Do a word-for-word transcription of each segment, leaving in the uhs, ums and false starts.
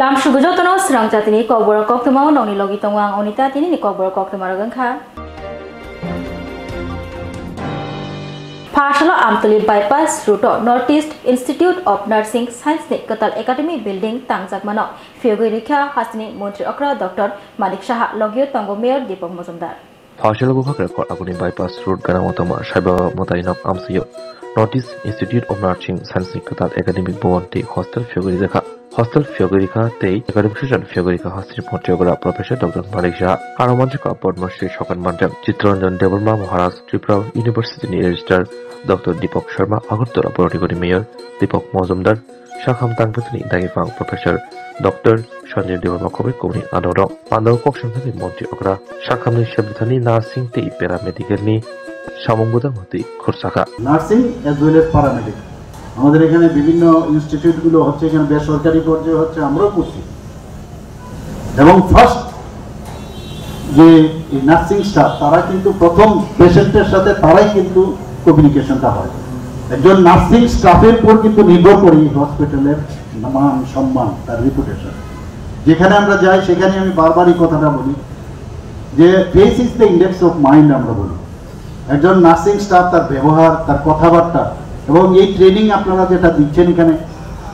Lamsugo jotono srang jatini kokborok koktwmao nongni logi tongo ang Onita, tinini kokborok koktwma rok wngkha. Phasalo Amtoli Bypass Route o North East Institute of Nursing Science ni kwtal Academy Building tangjakmano phiyogwi rikha hasteni Montri okra Doctor Manik Saha, logio tongo Mayor Deepak Majumdar. Phasalo buphak rekhor aguni Bypass Road ganao tongma Saibaba mwtainok amsio North East Institute of Nursing Science ni kwtal academic bhawan tei hostel phiyogwi rijakha. Hostel phiyogwi rikha tei academic session phiyogwi rikha hasteni Montri okra Professor Doctor Manik Saha. Aro manjikha Padma Shri Sokan Manjak, Chittaranjan Debbarma Maharaj, Tripura University ni Registrar Doctor Deepak Sharma, Agartala Puranikoni Mayor Deepak Majumdar, Sakham tangphathani dagipang Professor Doctor Sanjay Debbarma khobwi kubuni adongrok. Pandao kok songthani Montri okra sakhamni sebithani nursing tei paramedical ni samung bwtang hwtwi khursakha. Nursing as well as paramedic। আমাদের এখানে বিভিন্ন ইনস্টিটিউটগুলো হচ্ছে, এখানে বেসরকারি পর্যায়ে হচ্ছে, আমরাও করছি। এবং ফার্স্ট যে এই নার্সিং স্টাফ, তারা কিন্তু প্রথম পেশেন্টের সাথে তারাই কিন্তু কমিউনিকেশনটা হয়। একজন নার্সিং স্টাফের উপর কিন্তু নির্ভর করে এই হসপিটালের মান সম্মান, তার রেপুটেশন। যেখানে আমরা যাই, সেখানে আমি বারবার এই কথাটা বলি যে face is the index of mind আমরা বলি। একজন নার্সিং স্টাফ, তার ব্যবহার, তার কথাবার্তা, এবং এই ট্রেনিং আপনারা যেটা দিচ্ছেন এখানে,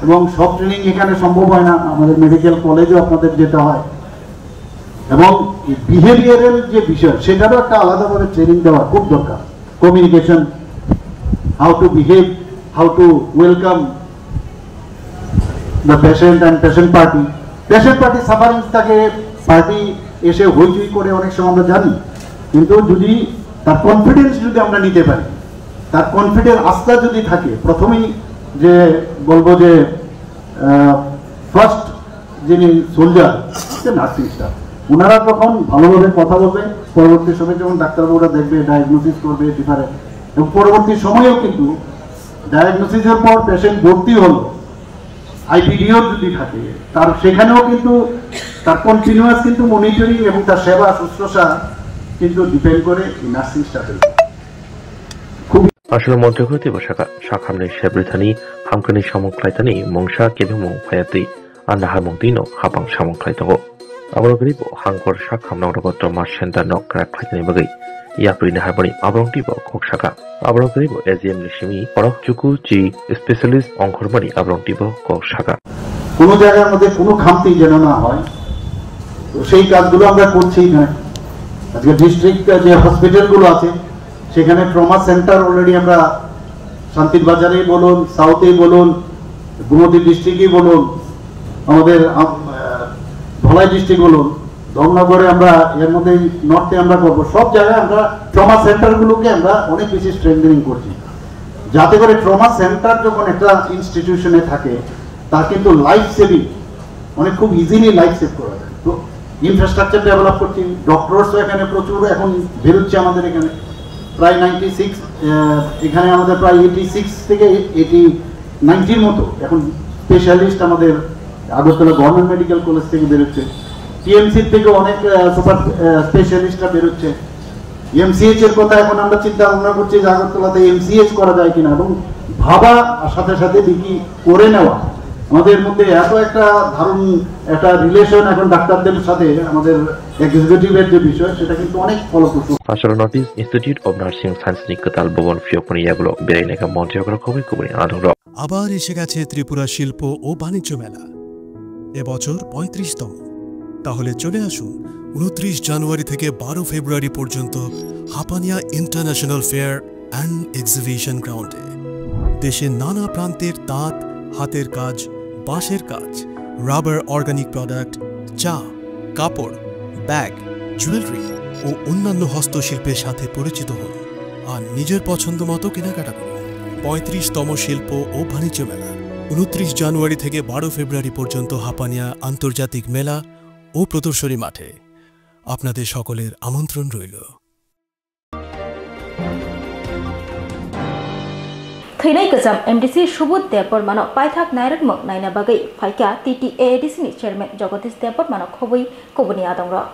এবং সব ট্রেনিং এখানে সম্ভব হয় না, আমাদের মেডিকেল কলেজেও আপনাদের যেতে হয়। এবং বিহেভিয়ারাল যে বিষয়, সেটারও একটা আলাদাভাবে ট্রেনিং দেওয়া খুব দরকার। Communication, how to behave, how to welcome the patient and patient party. Patient party suffering থাকে, পার্টি এসে হইচই করে, অনেক সময় আমরা জানি, কিন্তু যদি তার কনফিডেন্স যদি আমরা নিতে পারি, তার কনফিডেন্স আস্থা যদি থাকে, প্রথমেই যে বলবো যে ফার্স্ট যিনি সোলজার, সে নার্সিং স্টাফ, ওনারা তখন ভালোভাবে কথা বলবে। পরবর্তী সময় যখন ডাক্তারবাবুরা দেখবে, ডায়াগনোসিস করবে ডিফারেন্ট, এবং পরবর্তী সময়েও কিন্তু ডায়াগনোসিসের পর পেশেন্ট ভর্তি হলো, আইপিডিও যদি থাকে, তার সেখানেও কিন্তু তার কন্টিনিউয়াস কিন্তু মনিটরিং এবং তার সেবা শুশ্রূষা কিন্তু ডিপেন্ড করে এই নার্সিং স্টাফের উপর। খুবই Aswk Montri okra teibo sakha, sakhamni sebrithani hamkani samung khlaitani mungsa kebengmung phayatwi, a naharmung twino hapang samung khlai tongo. Aboni bagwi bo hangkor sak hamnok rogo trauma center no kwrak khlaitani bagwi yapri naharmani aborok teibo kok sakha. Aborok teibo A G M ni simi borok chuku chi specialist ongkhormani aborok teibo kok sakha. কোনো জায়গার মধ্যে কোনো খামতি যেন না হয়, তো সেই কাজগুলো আমরা করছি এখানে। আজকে ডিস্ট্রিক্ট যে হসপিটালগুলো আছে, সেখানে ট্রমা সেন্টার অলরেডি আমরা শান্তির বাজারেই বলুন, সাউথেই বলুন, গোমতী ডিস্ট্রিক্টেই বলুন, আমাদের আম-, আহ, ধলাই ডিস্ট্রিক্ট বলুন, ধর্মনগরে আমরা, এর মধ্যে নর্থে আমরা করবো, সব জায়গায় আমরা ট্রমা সেন্টারগুলোকে আমরা অনেক বেশি স্ট্রেংথেনিং করছি, যাতে করে ট্রমা সেন্টার যখন একটা ইনস্টিটিউশনে থাকে, তার কিন্তু লাইফ সেভিং, মানে খুব ইজিলি লাইফ সেভ করা যায়। তো ইনফ্রাস্ট্রাকচার ডেভেলপ করছি, ডক্টরসও এখানে প্রচুর এখন বেরোচ্ছে আমাদের এখানে, প্রায় নাইনটি সিক্স, এখানে আমাদের প্রায় এইটি সিক্স থেকে এইটি নাইনটির মতো এখন স্পেশালিস্ট আমাদের আগরতলা গভর্নমেন্ট মেডিকেল কলেজ থেকে বেরোচ্ছে, টিএমসির থেকে অনেক সুপার স্পেশালিস্টরা বেরোচ্ছে। এমসিএইচ এর কথা এখন আমরা চিন্তা ভাবনা করছি যে আগরতলাতে এমসিএইচ করা যায় কিনা, এবং ভাবা আর সাথে সাথে দেখি করে নেওয়া। আমাদের মধ্যে এত একটা দারুণ একটা রিলেশন এখন ডাক্তারদের সাথে, আমাদের এক্সিকিউটিভের যে বিষয়, সেটা কিন্তু অনেক ফলপ্রসূ। Aswk North East Institute of Nursing Science ni kwtal bhawan phiyokmani yagulo beraina kha Montri okra khobwi kubuni adongrok. আবার এসে গেছে ত্রিপুরা শিল্প ও বাণিজ্য মেলা। এবছর পঁয়ত্রিশতম। তাহলে চলে আসুন ঊনত্রিশ জানুয়ারি থেকে বারো ফেব্রুয়ারি পর্যন্ত Hapania international fair and exhibition গ্রাউন্ডে। দেশের নানা প্রান্তের তাঁত, হাতের কাজ, বাঁশের কাজ, রাবার অর্গানিক প্রোডাক্ট, চা, কাপড়, ব্যাগ, জুয়েলারি ও অন্যান্য হস্তশিল্পের সাথে পরিচিত হন আর নিজের পছন্দ মতো কেনাকাটা করুন। পঁয়ত্রিশতম শিল্প ও বাণিজ্য মেলা, ঊনত্রিশ জানুয়ারি থেকে বারো ফেব্রুয়ারি পর্যন্ত হাপানিয়া আন্তর্জাতিক মেলা ও প্রদর্শনী মাঠে। আপনাদের সকলের আমন্ত্রণ রইল। Thwinai kwcham M D C Subodh Debbarmano paithak nairwkmung naina bagwi phaikha T T A A D C ni chairman Jagadish Debbarmano khobwi kubuni adongrok.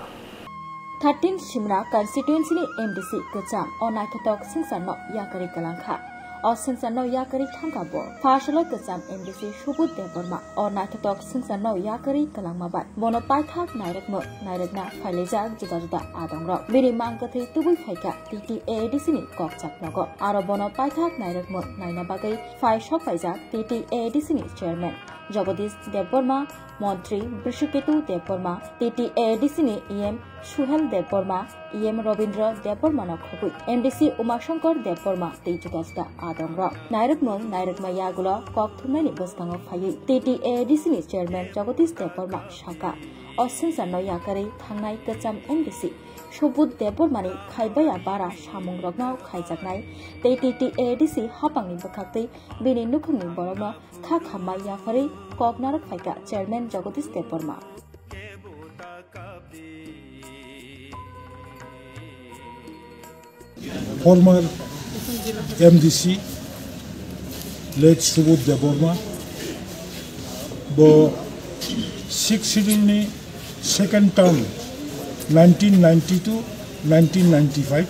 Thirteen Simra constituency ni M D C kwcham o naithothok swngcharno yakarwi kwlangkha. O swngcharno yakarwi thangkha bo. Pha salo kwcham M D C Subodh Debbarma o naithothok swngcharno yakarwi kwlangma bai bono paithak nairwkmung nairwkna phailaijak juda juda adongrok. Bini mang kwthwi tubui phaikha T T A A D C ni kokchap nogo. Aro bono paithak nairwkmung naina bagwi phai sok paijak T T A A D C ni chairman Jagadish Debbarma, Montri Brishaketu Debbarma, T T A A D C ni E M Suhel Debbarma, E M Robindra Debbarma no khobwi M D C Umashankar Debbarma tei juda juda adongrok. Nairwkmung nairwkma yagulo kok thumnaini bwskango phaiwi T T A A D C ni chairman Jagadish Debbarma sakha, o swngcharno yakarwi thangnai kwcham M D C Subodh Debbarmani khaibaya bara samungrokno khaijaknai tei T T A A D C hapangni bwkhaktwi bini nukhungni borokno kha khamma yapharwi kok narwk phaikha chairman Jagadish Debbarma. Former M D C late Subodh Debbarma bo Sixth Schedule ni second term nineteen ninety to nineteen ninety five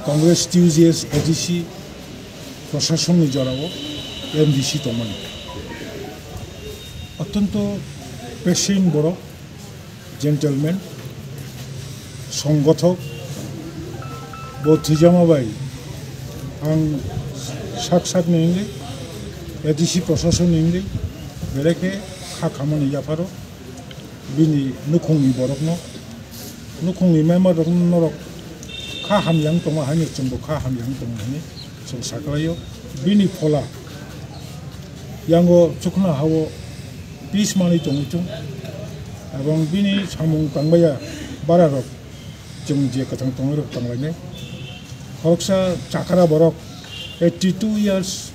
Congress T U J S A D C prosasonni jorao M D C tongmani. Ottonto pesin borok, gentleman, songgothok, bo thwijama bai ang sak sak ni wngwi A D C prosasonni wngwi belai khe kha khamani yapharo bini nukhungni borokno, nukhungni member rokno norok kha hamya wng tongo haino chwngbo kha hamya wng tongo hinwi chwng saklaio. Bini phola yango chukna hao peace manwi tongwi thung, ebong bini samung tangbaiya bara rok chwng je kwthang tongnai rok tanglainai. Khoroksa chakra borok eighty two years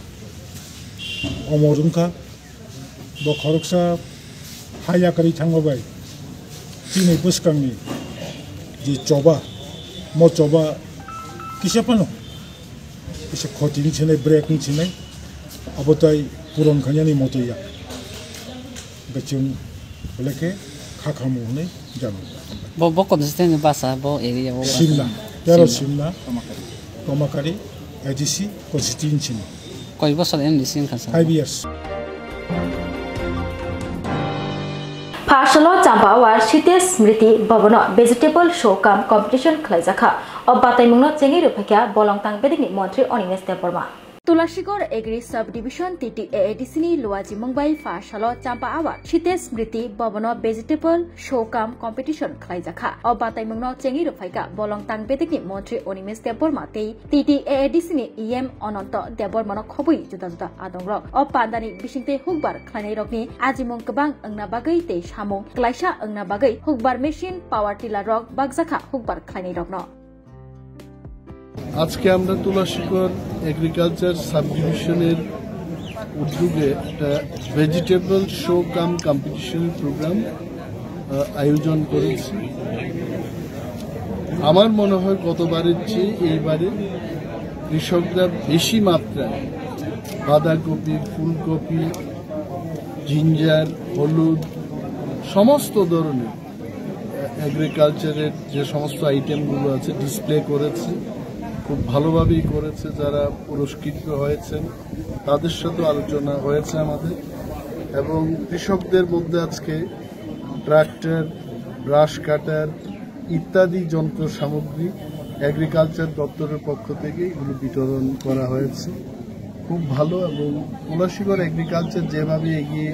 omor wngkha, bo khoroksa ha yakarwi thangma bai chini bwskangni je choba, mo choba kisa phano kisa khoti wng sinai, break wng sinai, abo tai puron khainani moto ya. Hwnkhe chwng belai khe kha khamu hwnwi jano. Bo, bo constituency basa, bo area o basa. Simna, tero Simna, Komakari, A D C constituency ni. Koi bosor M D C wngkha sir? Five years. Phasalo Champawar Sitesh Smriti Bhabano vegetable show cum competition khlaijakha. O bataimungno chengwi rwphaikha Bolongtang bedekni montri Animesh Debbarma. Tulashigor Agri Sub Division T T A A D C ni luaji mungbai phasalo Champawar Sitesh Smriti Bhabano vegetable show cum competition khlaijakha. O bataimungno chengwi rwphaikha Bolongtang bedekni montri Animesh Debbarma tei T T A A D C ni E M Ananto Debbarmano khobwi juda juda adongrok. O pandani bisingtwi hukbar khlainairokni ajimung kwbang wngna bagwi tei samung klaisa wngna bagwi hukbar machine, power tiller rok bakjakha hukbar khlainairokno. আজকে আমরা তুলাশিকর agriculture sub ডিভিশনের উদ্যোগে একটা vegetable show কাম competition programme আয়োজন করেছি। আমার মনে হয় গতবারের চেয়ে এইবারে কৃষকরা বেশি মাত্রায় বাঁধাকপি, ফুলকপি, জিঞ্জার, হলুদ, সমস্ত ধরনের এগ্রিকালচারের যে সমস্ত আইটেমগুলো আছে ডিসপ্লে করেছে, খুব ভালোভাবেই করেছে। যারা পুরস্কৃত হয়েছেন তাদের সাথে আলোচনা হয়েছে আমাদের, এবং কৃষকদের মধ্যে আজকে ট্রাক্টর, ব্রাশ কাটার ইত্যাদি যন্ত্র সামগ্রী এগ্রিকালচার দপ্তরের পক্ষ থেকে এগুলো বিতরণ করা হয়েছে। খুব ভালো। এবং তুলাশিকর এগ্রিকালচার যেভাবে এগিয়ে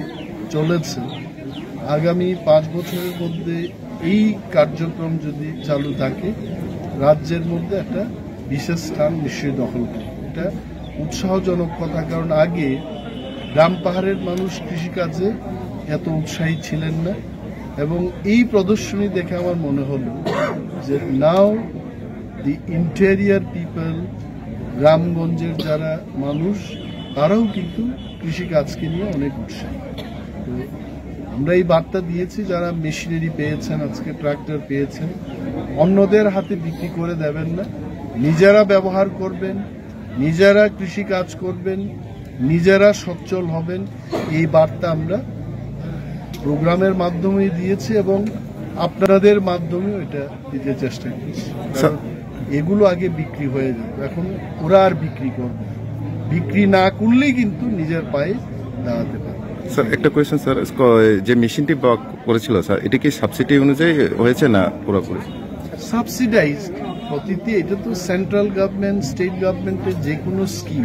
চলেছে, আগামী পাঁচ বছরের মধ্যে এই কার্যক্রম যদি চালু থাকে, রাজ্যের মধ্যে একটা বিশেষ স্থান নিশ্চয়ই দখল করবে। এটা উৎসাহজনক কথা, কারণ আগে গ্রাম পাহাড়ের মানুষ কৃষিকাজে এত উৎসাহী ছিলেন না, এবং এই প্রদর্শনী দেখে আমার মনে হলো যে now the interior people, গ্রামগঞ্জের যারা মানুষ, তারাও কিন্তু কৃষিকাজকে নিয়ে অনেক উৎসাহী। তো আমরা এই বার্তা দিয়েছি, যারা মেশিনারি পেয়েছেন, আজকে ট্রাক্টর পেয়েছেন, অন্যদের হাতে বিক্রি করে দেবেন না, নিজেরা ব্যবহার করবেন, নিজেরা কৃষি কাজ করবেন, নিজেরা সচ্ছল হবেন, এই বার্তা আমরা প্রোগ্রামের মাধ্যমেই দিয়েছি এবং আপনাদের মাধ্যমেও এটা দিতে চেষ্টা করছি। কারণ এগুলো আগে বিক্রি হয়ে যেত, এখন ওরা আর বিক্রি করবে না। বিক্রি না করলেই কিন্তু নিজের পায়ে দাঁড়াতে পারবে। স্যার, একটা কোয়েশ্চেন স্যার, যে মেশিনটি করেছিল স্যার, এটা কি সাবসিডি অনুযায়ী হয়েছে না পুরোপুরি? সাবসিডাইজ। প্রতিটি, এটা তো সেন্ট্রাল গভর্নমেন্ট, স্টেট গভর্নমেন্টের যে কোনো স্কিম,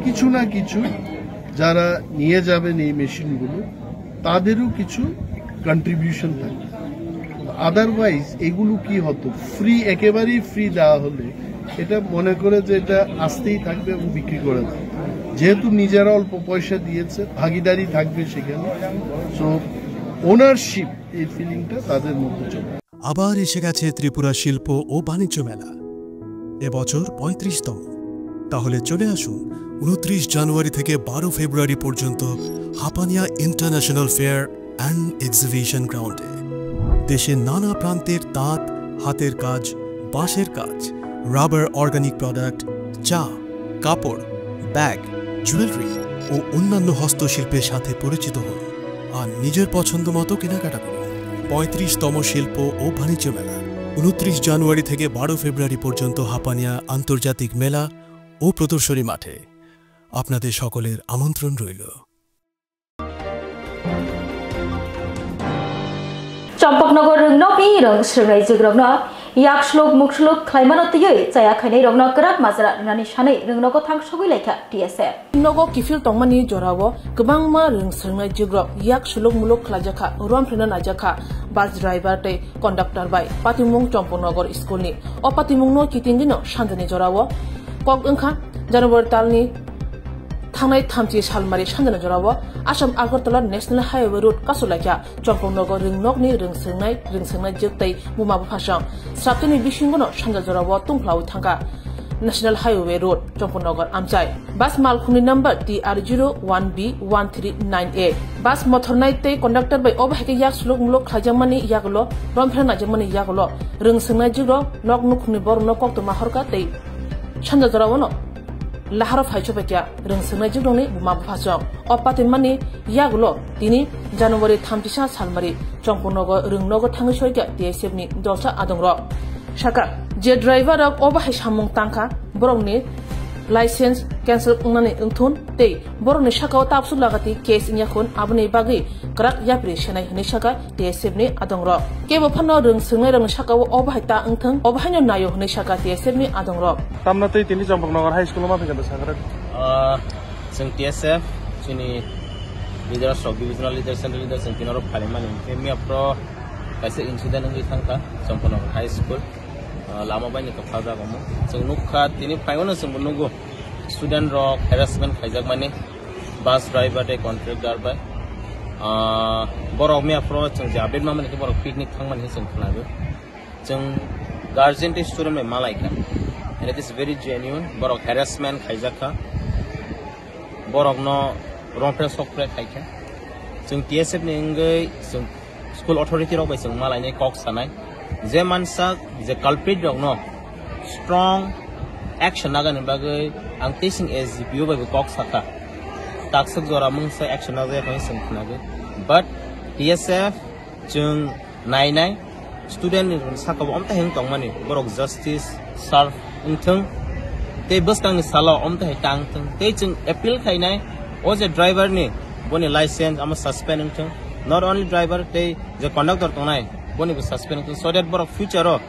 কিছু না কিছু যারা নিয়ে যাবেন এই মেশিনগুলো, তাদেরও কিছু কন্ট্রিবিউশন থাকে। আদারওয়াইজ এগুলো কি হতো, ফ্রি, একেবারেই ফ্রি দেওয়া হলে এটা মনে করে যে এটা আসতেই থাকবে এবং বিক্রি করে দেয়। যেহেতু নিজেরা অল্প পয়সা দিয়েছে, ভাগিদারি থাকবে সেখানে। সো ওনারশিপ, এই ফিলিংটা তাদের মধ্যে চলে। আবার এসে গেছে ত্রিপুরা শিল্প ও বাণিজ্য মেলা, এবছর পঁয়ত্রিশতম। তাহলে চলে আসুন উনত্রিশ জানুয়ারি থেকে বারো ফেব্রুয়ারি পর্যন্ত Hapania international fair and exhibition গ্রাউন্ডে। দেশের নানা প্রান্তের তাঁত, হাতের কাজ, বাঁশের কাজ, রাবার অর্গানিক প্রোডাক্ট, চা, কাপড়, ব্যাগ, জুয়েলারি ও অন্যান্য হস্তশিল্পের সাথে পরিচিত হন আর নিজের পছন্দ মতো কেনাকাটা করুন। পঁয়ত্রিশতম শিল্প ও বাণিজ্য মেলা, উনত্রিশ জানুয়ারি থেকে বারো ফেব্রুয়ারি পর্যন্ত হাপানিয়া আন্তর্জাতিক মেলা ও প্রদর্শনী মাঠে। আপনাদের সকলের আমন্ত্রণ রইল। Champaknagar rwngnokni rwng swrwngnai jwkrokno yakslok mukslok khlaimano twiwi chaya khainairokno kwrak majra rwnani sanwi rwngnogo thangsogwi laikha T S F. Nogo kiphil tongmani jorao kwbangma rwng swrwngnai jwkrok yak suluk muluk khlaijakha, rompheno naijakha bus driver tei conductor bai. Patimung Champaknagar school ni. O patimungno kitingino sanjani jorao kok wngkha January talni thangnai thamchi salmari sanjani jorao Assam Agartala National Highway Road kasulaikha Champaknagar rwngnokni rwng swrwngnai, rwng swrwngnai jwk tei buma buphasong. Sraptini bisingono sanja jorao tungphalaui thangkha National Highway Road, Champaknagar amchai. Bus malkhungni number T R zero one B one three nine A. Bus mothornai tei conductor bai obo hai khe yak suluk muluk khlaijakmani yagulo, romphela naijakmani yagulo, rwng swrwngnai jwkrok nok nukhungni borokno koktwma horkha tei sanja jorao no laharo phai chobaikia rwng swrwngnai jwkrokni buma buphasong. O patimani yagulo tini January thamchisa salmari Champaknagar rwngnogo thangwi soikha T S F ni dolsa adongrok. Saka, je driver rok obo hai samung tangkha, borokni license cancel wngnani wngthun tei borokni sakao tabsuk lagati case wngya khun, aboni bagwi kwrak yapri senai hwnwi saka T S F ni adongrok. Kebo phano rwng swrwngnairokni sakao obo hai ta wngthung, obo haino naio hwnwi saka T S F ni adongrok. Tamna twi tini Champaknagar High School o ma phikha da sakha rok? Ah, chwng T S F, chini leaders rok, divisional leader, central leader, chwng tini oro phailaimani. Khe miyapro kaisa incident wngwi thangkha Champaknagar High School. Ah, lama baini tokha jaga omo. Chwng nukha, tini phaino chwngbo nugo student rok harassment khaijakmani bus driver tei contractor bai. Ah, borok miyapro chwng je update mamani khe borok picnic thangmani hinwi chwng khwnago. Chwng guardian tei student bai malaikha. And it is very genuine. Borok harassment khaijakha. Borokno romphre sokphre khaikha. Chwng T S F ni wngwi chwng school authority rok bai chwng malainai kok sanai. Je mansak je culprit rokno strong action nagani bagwi ang tei chwng S D P O bai bo kok sakha. Takswk jora mungsa action nagjak hinwi chwng khwnago. But T S F chwng nainai, student ni sakao omtahai wng tongmani, borok justice serve wngthung, tei bwskangni salo omtahai tang thung, tei chwng appeal khainai, o je driver ni, boni license amo suspend wngthung, not only driver, tei je conductor tongnai, boni bo suspend wngthung, so that borok future o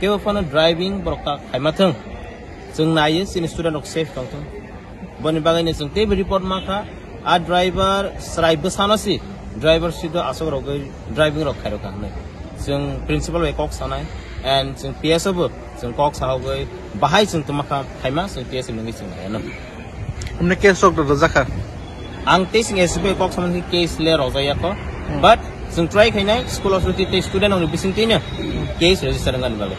kebo phano driving borok ta khaima thung, chwng naiwi chini student rok safe tongthung. Boni bagwi no chwng teibo report ma kha, a driver chwrai bwsano si, driver seat o aswk rogwi driving rok khairokha hinwi. Chwng principal bai kok sanai, and chwng P S O bo chwng kok sahogwi bahai chwng twma kha phaima chwng P S O nungwi chwng naiya no. Omni case rok rwjakha? Ang tei chwng S D P bai kok samani case le rwjakya kho, but chwng try khainai school authority tei student rokni bisingtwi no case register wngani bagwi.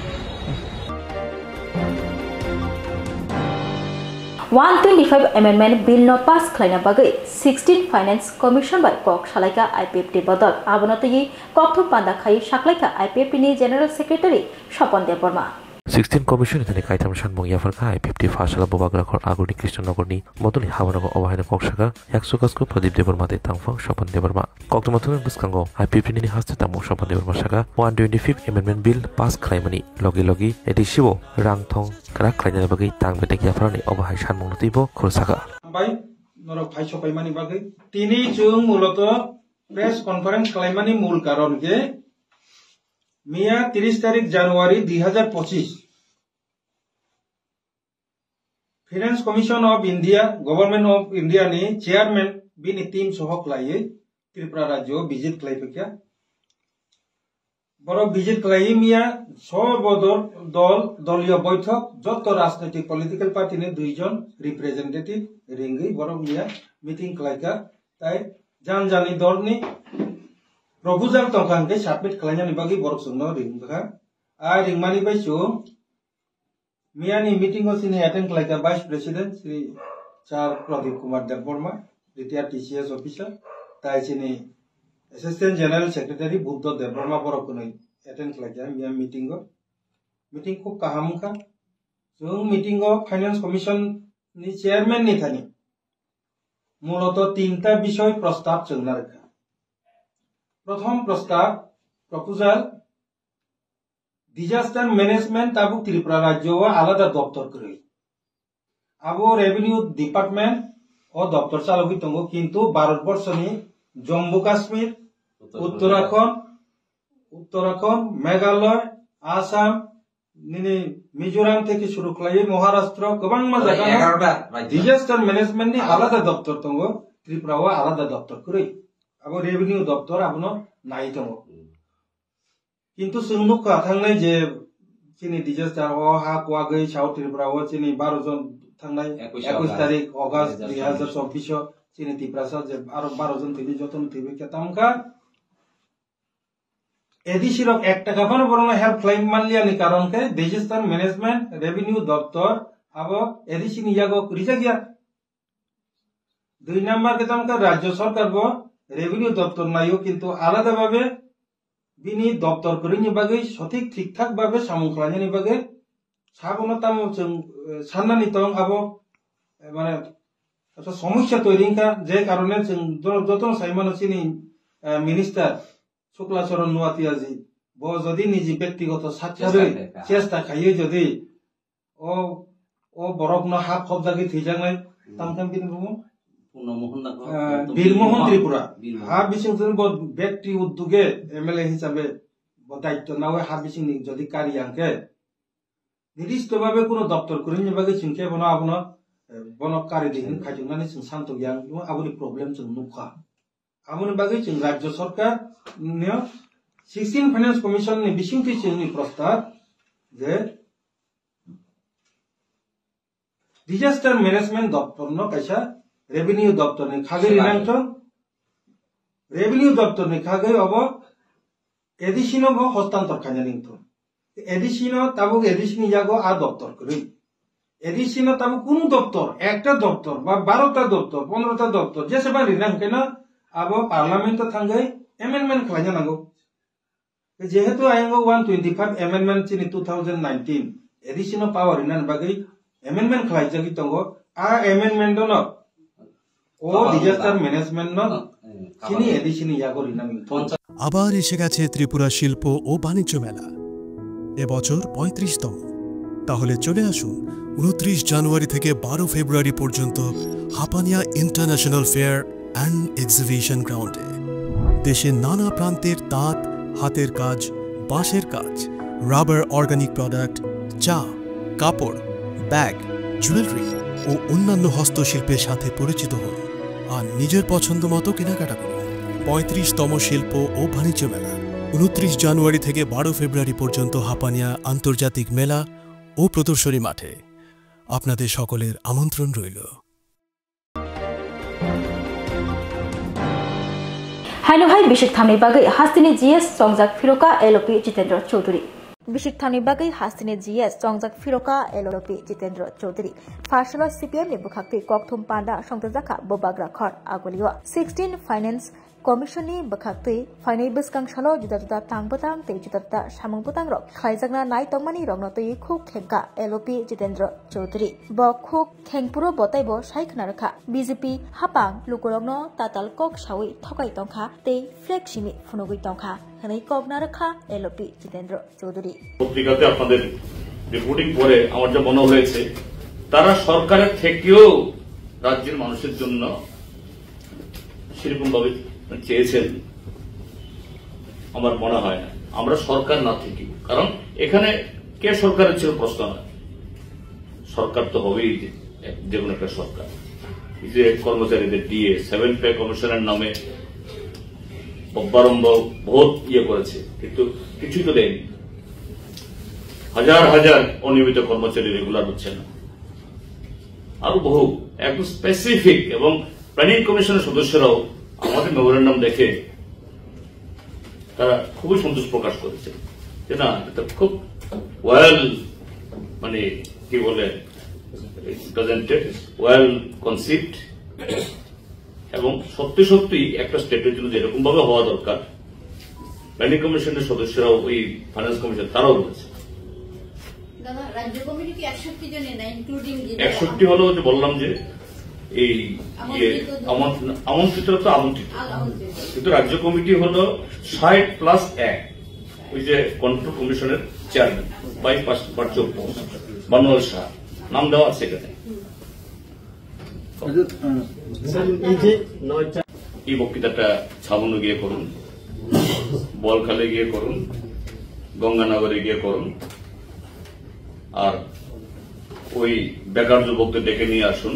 One twenty-five Amendment Bill no pass khlaina bagwi sixteen Finance Commission bai kok salaikha I P F T bodol. Abono twiwi kokthum panda khaiwi saklaikha I P F T ni General Secretary Sopon Debbarma. Sixteen Commission ni thani kaitham sanmung yapharkha I P F T Pharsala Bubagra Khor Agulni Krishnanagarni bodolni habanogo obo haino kok sakha Yaksu Kasku Pradip Debbarma tei Tangphang Sopan Debbarma. Koktwma thumni bwskango I P F T ni haste tamo Sopan Debbarma sakha one twenty-fifth Amendment Bill pass khlaimani logi logi A D C o rang thong kwrak khlainani bagwi tang bedek yapharani obo hai sanmungno teibo khur sakha. Bai, norok phai sopaimani bagwi. Tini chwng muloto press conference khlaimani mul karon khe miya tris tarik January dui hazar pochis Finance Commission of India, Government of India ni chairman bini team sohok laiwi Tripura rajyo visit khlai phikya. Borok visit khlai miya sobo dol, dol, doliyo boithok joto rajnaitik political party ni duijon representative ringwi borok miya meeting khlaika. Tai jan jani dol ni proposal tongkha hwnkhe submit khlainani bagwi borok chwngno ringkha. A ringmani bai chwng Miyani meeting o chini attend khlaika Vice President Shri Sir Pradip Kumar Debbarma, retired T C S officer, tai chini Assistant General Secretary Buddha Debbarma borok kwnwi attend khlaika miya meeting o. Meeting khub kaham wngkha. Chwng meeting o Finance Commission ni chairman ni thani muloto tinta bishoy prostab chwngna rwkha. Prothom prostab, proposal, Disaster management tabuk Tripura rajyo o alada doptor kwrwi. Abo revenue department o doptor chalogwi tongo, kintu Bharat borso ni Jammu Kashmir, Uttarakhand, Uttarakhand, Meghalaya, Assam, nini Mizoram theke shuru khlaiwi Maharashtra kwbangma jaga no disaster management ni alada doptor tongo, Tripura o alada doptor kwrwi. Abo revenue doptor abono nai tongo. Kintu chwng nukha thangnai je chini disaster o ha kuagwi South Tripura o chini baro jon thangnai ekush tarik August dui hazar chobbish o chini Tiprasa je aro baro jon thwini jotono thwiwi khe tamkha. A D C rok ek taka phano borokno help khlai manliya ni karon khe disaster management revenue doptor abo A D C ni yago rijak ya. Dui number khe tamkha rajyo sarkar bo revenue doptor naio, kintu alada babe bini doptor kwrwini bagwi sothik thikthak babe samung khlainani bagwi sabono tamo chwng, eh, sannani tong abo, eh, mane, ekta somosya toiri wngkha, je karone chwng jono, jotono sai mano chini, eh, minister Shukla Charan Nuatia ji, bo jodi niji bektigoto sakharwi chesta khaiwi jodi o, o borokno ha khobjagwi thwijaknai, tamkhe bini bumo? Purno Mohan Nagor, eh, Birmohon Tripura. Ha bising twi bo bekti udduge M L A hisabe bo daitto nawi ha bisingni jodi kari yang khe, nirdisto babe kuno doptor kwrwini bagwi chwng khe bono abono, eh, bono kari di hin khaijaknani chwng santok yang, aboni problem chwng nukha. Aboni bagwi chwng rajyo sarkar ni sixteen Finance Commission ni bisingtwi chwngni prostab je disaster management doptor no kaisa revenue doptor ni khagwi rinang thung, revenue doptor ni khagwi obo A D C no bo hostantor khaina ning thung. A D C no tabuk A D C ni yago a doptor kwrwi. A D C no tabuk kunu doptor, ekta doptor ba barota doptor, pondrota doptor, jeseba rinang keno abo parliament o thangwi amendment khlaina nango. Jehetu ayang o one twenty-five amendment chini two thousand nineteen A D C no power rinani bagwi amendment khlaijagwi tongo, a amendment no o disaster management no chini A D C ni yago rinani. আবার এসে গেছে ত্রিপুরা শিল্প ও বাণিজ্য মেলা, এবছর পঁয়ত্রিশতম। তাহলে চলে আসুন ঊনত্রিশ জানুয়ারি থেকে বারো ফেব্রুয়ারি পর্যন্ত Hapania international fair and exhibition গ্রাউন্ডে। দেশের নানা প্রান্তের তাঁত, হাতের কাজ, বাঁশের কাজ, রাবার অর্গানিক প্রোডাক্ট, চা, কাপড়, ব্যাগ, জুয়েলারি ও অন্যান্য হস্তশিল্পের সাথে পরিচিত হন আর নিজের পছন্দ মতো কেনাকাটা করুন। পঁয়ত্রিশতম শিল্প ও বাণিজ্য মেলা, ঊনত্রিশ জানুয়ারি থেকে বারো ফেব্রুয়ারি পর্যন্ত হাপানিয়া আন্তর্জাতিক মেলা ও প্রদর্শনী মাঠে। আপনাদের সকলের আমন্ত্রণ রইল। Haino hai bisik thamni bagwi hasteni G S chongjak phiroka L O P Jitendra Chaudhary. Bisik thamni bagwi hasteni G S chongjak phiroka L O P Jitendra Chaudhary. Pharsalo C P M ni bwkhaktwi kokthum panda songchajakha Bubagra Khor Agulio. Sixteen Finance Commission ni bwkhak twi phainai bwskang salo juda juda tang bwtang tei juda juda samung bwtang rok khlaijakna nai tongmani rokno twi khuk thengkha L O P Jitendra Chowdhury. Bo khuk thengphuru bo teibo sai khna rwkha, B J P hapang lukurokno tatal kok sawi thokai tongkha tei flag simi phunugwi tongkha hwnwi kok narwkha L O P Jitendra Chowdhury. পত্রিকাতে আপনাদের রিপোর্টিং পড়ে আমার যা মনে হয়েছে, তারা সরকারের থেকেও রাজ্যের মানুষের জন্য সেরকম ভাবে চেয়েছেন আমার মনে হয় না। আমরা সরকার না থেকেও, কারণ এখানে কে সরকারের ছিল প্রশ্ন না, সরকার তো হবেই, যে যে কোনো একটা সরকার। এই যে কর্মচারীদের ডিএ, সেভেন পে কমিশনের নামে বারম্বার বহুত ইয়ে করেছে, কিন্তু কিছুই তো দেয়নি। হাজার হাজার অনিয়মিত কর্মচারী রেগুলার হচ্ছে না। আরো বহু একদম স্পেসিফিক, এবং প্ল্যানিং কমিশনের সদস্যরাও আমাদের মেমোরেন্ডাম দেখে তারা খুবই সন্তোষ প্রকাশ করেছে যে না, এটা খুব ওয়েল, মানে, কি বলে, প্রেজেন্টেড, ওয়েল কনসিভড, এবং সত্যি সত্যি একটা স্টেটের জন্য যেরকম ভাবে হওয়া দরকার, প্ল্যানিং কমিশনের সদস্যরাও, ওই ফাইন্যান্স কমিশন, তারাও বলেছে। দাদা, রাজ্য কমিটি কি একষট্টি জনে না, ইনক্লুডিং যে একষট্টি হলো, যে বললাম যে এই ইয়ে, আমন্ত্রিত জন। আমন্ত্রণ, আমন্ত্রিত তো আমন্ত্রিত। আল আমন্ত্রিত। কিন্তু রাজ্য কমিটি হলো ষাট প্লাস এক, ওই যে কন্ট্রোল কমিশনের চেয়ারম্যান, ভাইস প্রেসিডেন্ট, বান্নু আল শাহ, নাম দেওয়া আছে এখানে। এই বক্তৃতাটা ছাবনো গিয়ে করুন, বলখালে গিয়ে করুন, গঙ্গানগরে গিয়ে করুন, আর ওই বেকার যুবকদের ডেকে নিয়ে আসুন।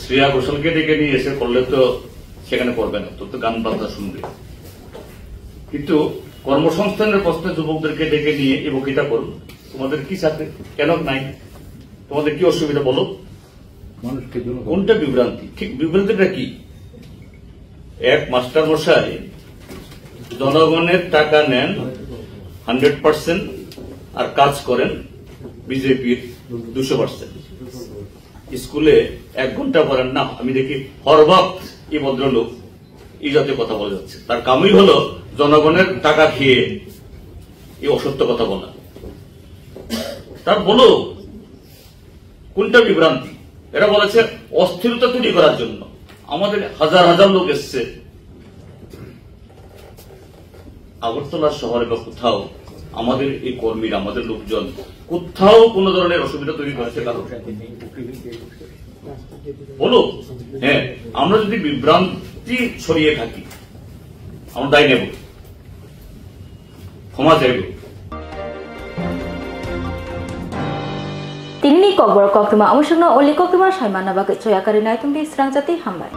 শ্রেয়া ঘোষালকে ডেকে নিয়ে এসে করলে তো সেখানে করবে না, তো, তো গান বাজনা শুনবে। কিন্তু কর্মসংস্থানের প্রশ্নে যুবকদেরকে ডেকে নিয়ে এই বক্তৃতা করুন। তোমাদের কি চাকরি, কেন নাই, তোমাদের কি অসুবিধা বলো। মানুষকে জনগণ কোনটা বিভ্রান্তি? ঠিক বিভ্রান্তিটা কি? এক মাস্টার মশাই জনগণের টাকা নেন হান্ড্রেড পার্সেন্ট, আর কাজ করেন বিজেপির দুশো পার্সেন্ট। স্কুলে এক ঘন্টা পড়ান না, আমি দেখি হরবত এই ভদ্রলোক এই জাতীয় কথা বলে যাচ্ছে। তার কামই হলো জনগণের টাকা খেয়ে এই অসত্য কথা বলা। তার বলো, কোনটা বিভ্রান্তি? এরা বলেছে অস্থিরতা তৈরি করার জন্য। আমাদের হাজার হাজার লোক এসছে আগরতলা শহরে বা কোথাও, আমাদের এই কর্মীরা, আমাদের লোকজন কোথাও কোনো ধরনের অসুবিধা তৈরি করেছে কারো? বলো। হ্যাঁ, আমরা যদি বিভ্রান্তি ছড়িয়ে থাকি, আমরা দায় নেব, ক্ষমা চাইব। Tini ni kokborok koktwma omusukno oli koktwma sai manna bagwi choya karwi naitung di srangjak tei hambai.